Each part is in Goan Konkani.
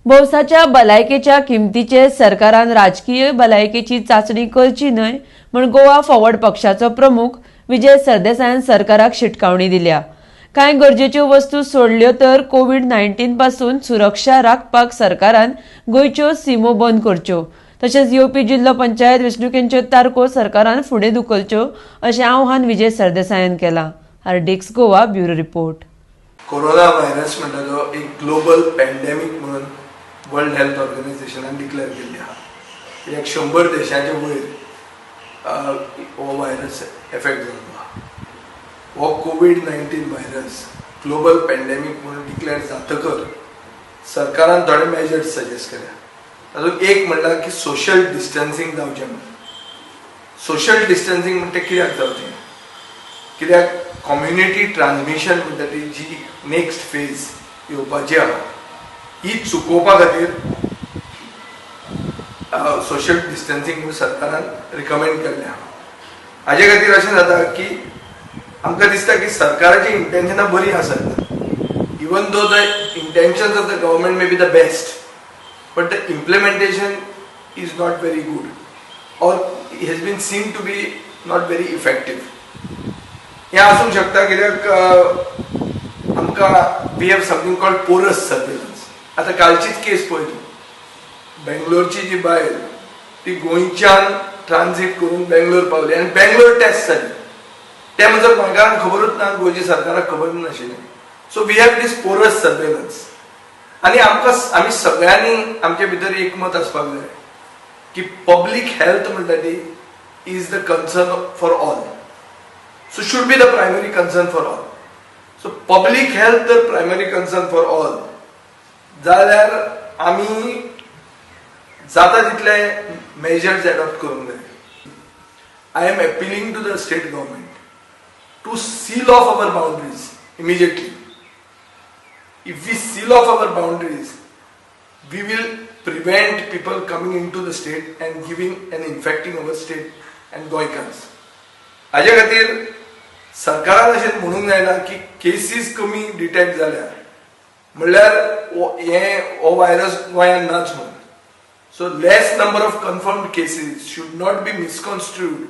भौसाच्या भलायकेच्या किमतीचे सरकारान राजकीय भलायकेची चाचणी करची न्हय म्हूण गोवा फॉरवर्ड पक्षाचो प्रमुख विजय सरदेसायान सरकाराक शिटकावणी दिल्या. कांय गरजेच्यो वस्तू सोडल्यो तर कोवीड 19 पासून सुरक्षा राखपाक सरकारान गोंयच्यो सिमो बंद करच्यो, तशेंच येवपी जिल्लो पंचायत वेंचणुकेंच्यो तारखो सरकारान फुडें धुकलच्यो अशें आवाहन विजय सरदेसायान केलां. हार्डिक्स Goa, bureau report. Corona virus म्हणटा तो एक ग्लोबल पॅन्डेमीक म्हणून वर्ल्ड हेल्थ ऑर्गनायझेशनान डिक्लेअर केल्ली आहा, कित्याक 100 देशाचे वयर हो व्हायरस एफेक्ट जाल्लो आहा. हो कोवीड 19 व्हायरस ग्लोबल पॅन्डेमीक म्हणून डिक्लेअर जातकर सरकारान थोडे मेजर्स सजेस्ट केल्या. तातूंत एक म्हणल्यार की सोशल डिस्टन्सिंग जावचें म्हणून. सोशल डिस्टन्सिंग म्हणटा कित्याक जावचें? कित्याक कम्युनिटी ट्रान्समिशन म्हणटा ती जी नेक्स्ट फेज येवपाची आहा, ही चुकोवपा खातीर सोशल डिस्टन्सिंग म्हणून सरकारान रिकमेंड केल्लें आहा. हाजे खातीर अशें जाता की आमकां दिसता की सरकाराची इंटेन्शनां बरीं आसत, even though the intentions of the government may be the best, but the implementation is not very good or has been seen to be not very effective. हें आसूंक शकता कित्याक आमकां we have something called porous surveillance. आतां कालचीच केस पळय तूं, बेंगलोरची जी बायल ती गोंयच्यान ट्रान्झीट करून बेंगलोर पावली आनी बेंगलोर टेस्ट जाली. ते म्हणसर गोंयकारांक खबरूच ना, गोंयच्या सरकाराक खबरूच नाशिल्लें. So we have this porous surveillance आनी आमकां आमी सगळ्यांनी आमचे भितर एकमत आसपाक जाय की पब्लीक हेल्थ म्हणटा ती is the concern for all, so should be the primary concern for all. So public health तर प्रायमरी कन्सर्न फॉर ऑल जाल्यार आमी जाता तितले मेजर्स एडॉप्ट करूंक जाय. I am appealing to the state government to seal off our boundaries immediately. If we seal off our boundaries, we will prevent people coming into the state and giving and infecting our state and Goenkars. हाजे खातीर सरकारान अशें म्हणूंक जायना की केसीस कमी डिटेक्ट जाल्या म्हणल्यार हो व्हायरस गोंयांत नाच म्हणून. So less number of confirmed cases should not be misconstrued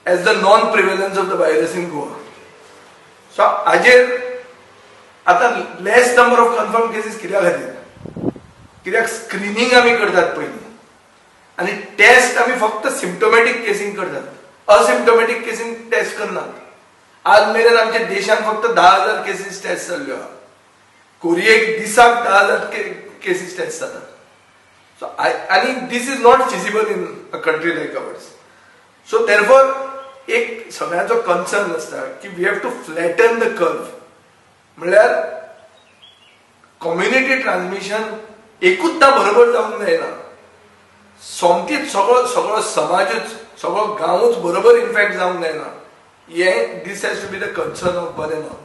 as the non prevalence of the virus in Goa. So हाजेर आतां less number of confirm cases कित्या खातीर? कित्याक स्क्रिनींग आमी करतात पयलीं आनी टेस्ट आमी फक्त सिम्टोमॅटीक केसींक करतात, असिम्टोमॅटीक केसींक टेस्ट करनात. आज मेरेन आमच्या देशांत फक्त 10,000 केसीस टेस्ट जाल्ल्यो आहा. कोरियेक दिसाक 10,000 केसीस टेस्ट जातात. सो आनी this is not feasible in a country like ours. So therefore एक सगळ्यांचो कन्सर्न आसता की we have to flatten the curve, म्हणल्यार कम्युनिटी ट्रान्समिशन एकूचदा बरोबर जावंक जायना. सोमतीच सगळो सगळो समाजूच, सगळो गांवूच बरोबर इन्फेक्ट जावंक जायना. हें this has to be the concern of one and all.